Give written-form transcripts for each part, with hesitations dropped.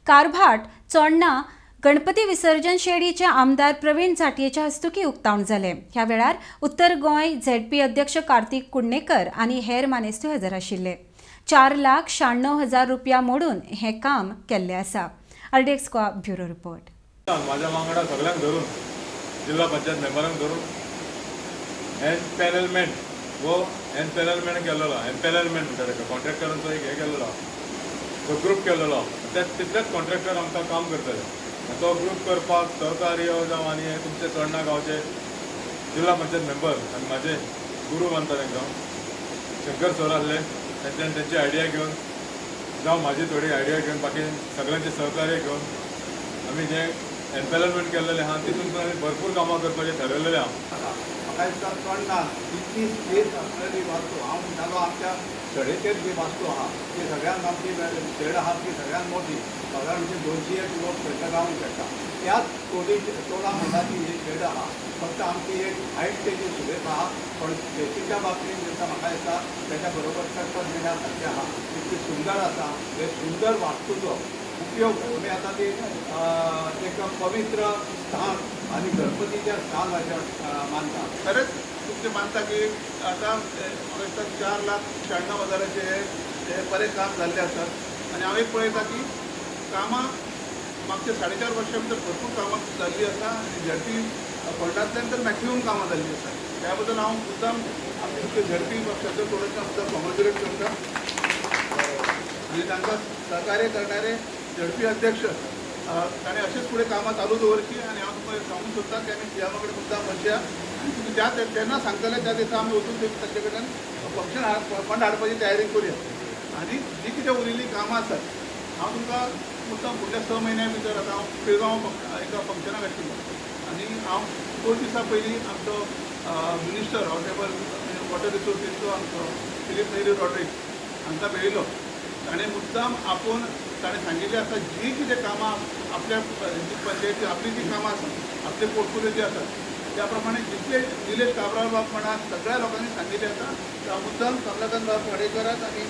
कारभाट चोडणा गणपती विसर्जन शेडीचे आमदार प्रवीण झांटयेच्या हस्तुकीं उक्तावण जालें. ह्या वेळार उत्तर गोंय झेडपी अध्यक्ष कार्तिक कुडणेकर आनी हेर मानेस्त हजर आशिल्ले. 4,96,000 रुपया मोडून हें काम केल्लें आसा. RDX Goa, bureau report. माझ्या वांगडा सगळ्यांक धरून, जिल्हा पंचायत मेंबरांक धरून एनपॅनलमेंट हो एनपॅनलमेंट केलेलो. एम्पॅनलमेंट म्हणटा ताका. कॉन्ट्रॅक्टरांचो एक हे केलेलो, तो ग्रूप केलेलो. त्या तितलेच कॉन्ट्रॅक्टर आमकां काम करतले आनी तो ग्रूप करपाक सहकार्य जावं आनी हे तुमचे चोडणा गांवचे जिल्हा पंचायत मेंबर आनी म्हाजे गुरू मानता तांकां, शंकर सर आहले, तेंच्यान तेंची आयडिया घेवन जावं म्हाजी थोडी आयडिया घेवन, बाकी सगळ्यांचे सहकार्य घेवन आमी जे एम्पॅनलमेंट केल्लेलें आहा, तितून आमी भरपूर कामां करपाचें ठरयलेलें आहा. म्हाका दिसता चोडणा इतली स्पेस आसलेली वास्तू, हांव म्हणटालो, आमच्या शेडीचेर जी वास्तू आहा ती सगळ्यांत, आमची शेड आहा ती सगळ्यांत मोठी. सादारण म्हणजे 201 लोक थंयसर रावंक शकता. त्याच तोडी तोडा मोलाची ही शेड आहा. फक्त आमची एक हायट तेजी सुबेज आहा, पण स्पेसीच्या बाबतींत दिसता, म्हाका दिसता तेच्या बरोबर टक्कर दिल्या सारकें आहा. इतकी सुंदर आसा. हे सुंदर वास्तूचो उपयोग आमी आतां ती एक पवित्र स्थान आनी गणपतीचें स्थान अशें मानता. खरेंच तुमचें मानता की आतां म्हाका दिसता 4,96,000चे हे हे बरें काम जाल्लें आसा आनी हांव एक पळयता की कामां मागच्या 4.5 वर्सां भितर भरपूर कामां जाल्लीं आसा आनी झेडपी फंडांतल्यान तर मॅक्सिमम कामां जाल्लीं आसा. त्या बद्दल हांव मुद्दाम आमचे झेडपी शंकर तोडकार मुद्दाम कॉंग्रेच्युलेट करता आनी तांकां सहकार्य करणारे झेडपी अध्यक्ष, ताणें अशेंच फुडें कामां चालू दवरची. आनी हांव तुमकां सांगूंक सोदता की आमी सीएमा कडेन मुद्दाम बसया आनी तुमी ज्या तेन्ना सांगतले त्या दिसा आमी वचून ते तांचे कडल्यान फंक्शन फंड हाडपाची तयारी करुया. आनी जी कितें उरिल्लीं कामां आसात, हांव तुमकां मुद्दाम फुडल्या 6 म्हयन्या भितर, आतां हांव पिळगांव एका फंक्शनाक आशिल्लो आनी हांव 2 दिसां पयलीं आमचो मिनिस्टर, ऑनरेबल वॉटर रिसोर्सीसचो आमचो फिलीप नेरी रॉड्रिक्स हांकां मेळिल्लो. ताणें मुद्दाम आपोवन ताणें सांगिल्लें आसा, जी कितें कामां आपल्या जी पंचायती आपली जी कामां आसा, आपले पोर्टफोलियो जे आसात, त्या प्रमाणे जितले निलेश काब्राल बाब म्हणा, सगळ्या लोकांनी सांगिल्लें आसा. हांव मुद्दाम कमलाकांत बाब खाडेकराक आनी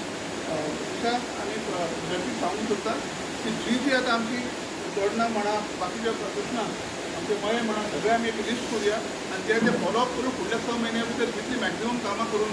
तुषार आनी झेडपीक सांगूंक सोदता की जी जी आतां आमची चोडणां म्हणा, बाकीच्या कृष्णा आमचे मये म्हणा, सगळे आमी एक लिस्ट करुया आनी ते ते फॉलोअप करून फुडल्या 6 म्हयन्या भितर जितली मॅक्झिमम कामां करून घेया.